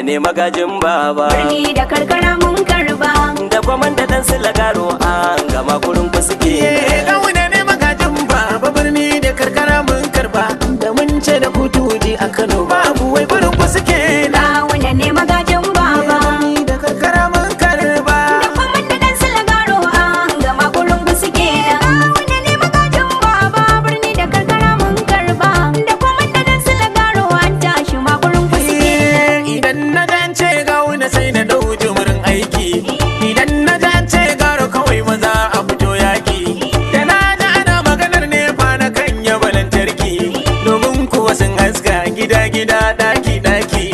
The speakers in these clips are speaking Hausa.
Gawuna ne magajin baba. Birni da karkara mun karba. Da kwamanda dan Silagaro an gama gurin ku suke. Gawuna ne magajin baba, birni da karkara mun karba, da mun ce da kutuji a Kano babu wai gurin ku suke na. Gawuna ne magajin baba. Birni da karkara mun karba. Da kwamanda dan Silagaro an gama gurin ku suke nan. Gawuna ne magajin baba, birni da karkara mun karba. Da kwamanda dan Silagaro an tashi ma gurin ku suke nan. Idan na gance Gawuna sai na dau jumurin aiki. Idan na gance Garo kawai maza a fito yaki. Da na ji ana maganar nefa na kan yaba lantarki. Domin kuwa sun haska gida gida daki daki.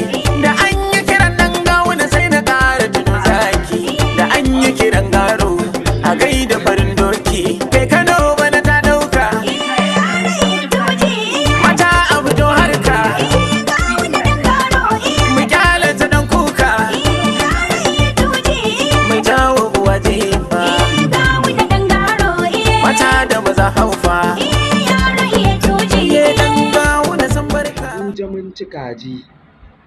Da an yi kiran nan Gawuna sai na ƙara tuno zaki. Da an yi kiran Garo a gaida farin doki. Kai Kano bana ta dauka. Mata a fito harka. Mu kyale ta dan kuka. Mai jawo uwa jefa. Mata da maza haufa. Ye dan Gawuna san barka. Abuja mun ci kaji,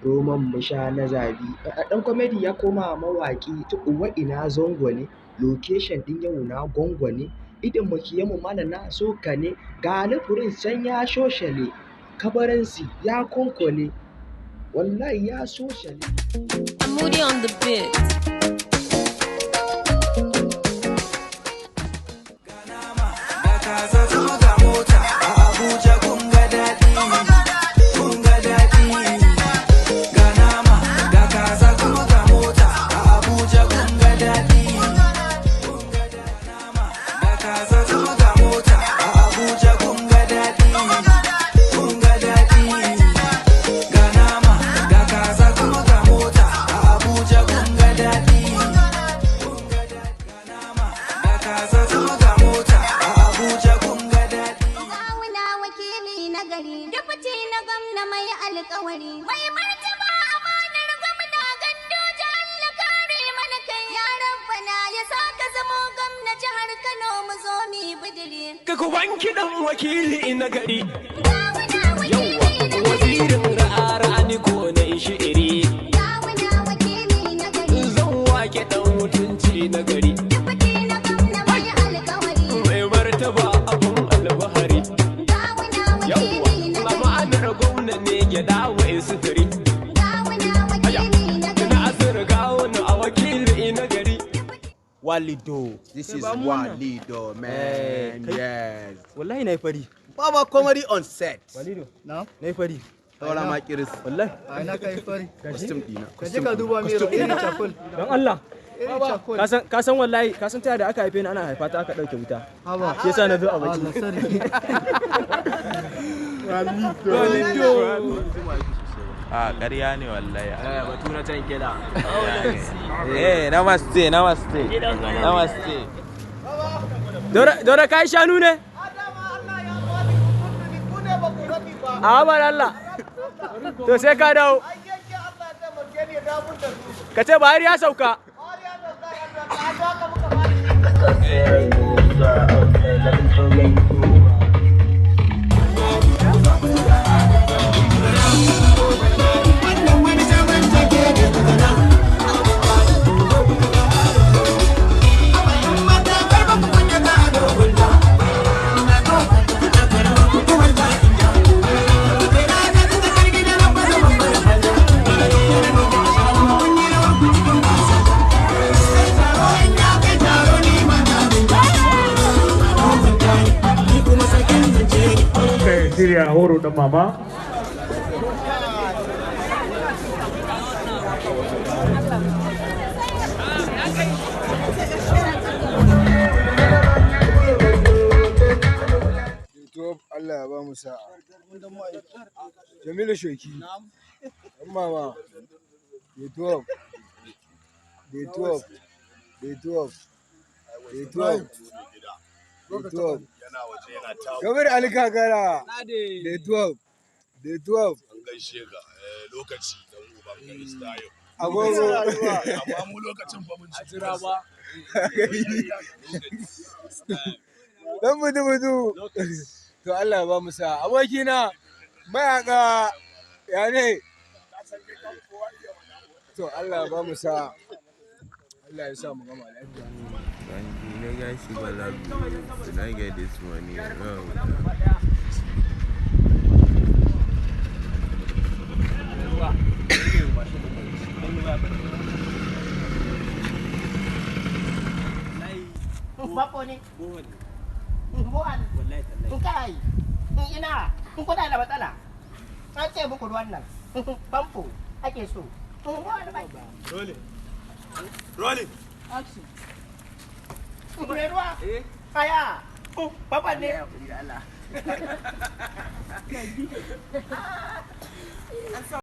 roman mu sha na zabi. Ɗan comedy ya koma mawaƙi, ta uwa ina zango ne, location ɗin yau na gwangwane, idan makiyanmu mana na so ka ne, ga Ali Prince can ya shoshale, kabaransi ya konkone, wallahi ya soshale. I'm Moody on the beat. Ga kaza kuma ga mota a Abuja, kun ga daɗi, kun ga daɗi. Ga nama, ga kaza kuma ga mota a Abuja, kun ga daɗi, kun ga daɗi. Nama, ga kaza kuma ga mota a Abuja, kun ga daɗi, kun ga daɗi. Ga nama, ga kaza kuma ga mota a Abuja, kun ga daɗi, kun ga daɗi. Ga nama, ga kaza kuma ga mota a Abuja, kun ga daɗi. Gawuna wakili na gari, deputy na gwamna mai alkawari. Mai martaba amanar gwamna Ganduje, Allah kare mana kai. Ya Rabbana ya sa ka zamo gwamna jihar Kano mu zo mu yi bidiri. Ka ku wanki dan wakili na gari. Gawuna wakili na gari, Wazirin ra'a ko na shi'iri. Gawuna wakili na gari, Zan wake dan mutunci na gari. deputy na gwamna mai alkawari. Mai martaba abun albahari. Gawuna Yawwa, wakili na gari, amanar gwamna ne gyada mai sufuri. Gawuna wakili na gari. Na asir Gawuna a wakili na gari. Walido. This is Walido, man. Yes. Wallahi na yi fari. Baba comedy on set. Walido. Na? Na yi fari. Saura ma kiris. Wallahi. A ina ka yi fari? Costume dina. Ka je ka duba miro irin charcoal. Don Allah. Irin charcoal. Ka san wallahi, ka san taya da aka haife ni ana haifa ta aka dauke wuta. Haba. Shi yasa na zo a baki. Allah sarki. Walido. A ƙarya ne wallahi. Batu na can kela. Eh, namaste, namaste, namaste. Dora Dora kai shanu ne? A bar Allah. To sai ka dawo. Ka ce Buhari ya sauka. Shirya horo dan mama. To Allah ya ba mu sa'a. Jamilu Shoki. Dan mama. Day 12. Day 12. Day 12. Day 12. Day 12. Kabir Ali Kakara. Day 12. Day 12. An gaishe ka lokaci dan uban ka style. Agogo. Amma mu lokacin ba mun ci jira ba. Dan budu budu. To Allah ya ba mu sa'a. Abokina mayaka ya ne? To Allah ya ba mu sa, Allah ya sa mu gama lafiya. Legacy Balagu. Did I get this money? No. Bako ne. Buwan. Kai. Ina. In kuna da matsala. An ce muku ruwan nan. Famfo ake so. Buwan ba. Rolling. Rolling. Action. Mai ruwa. Kaya. Famfon ne.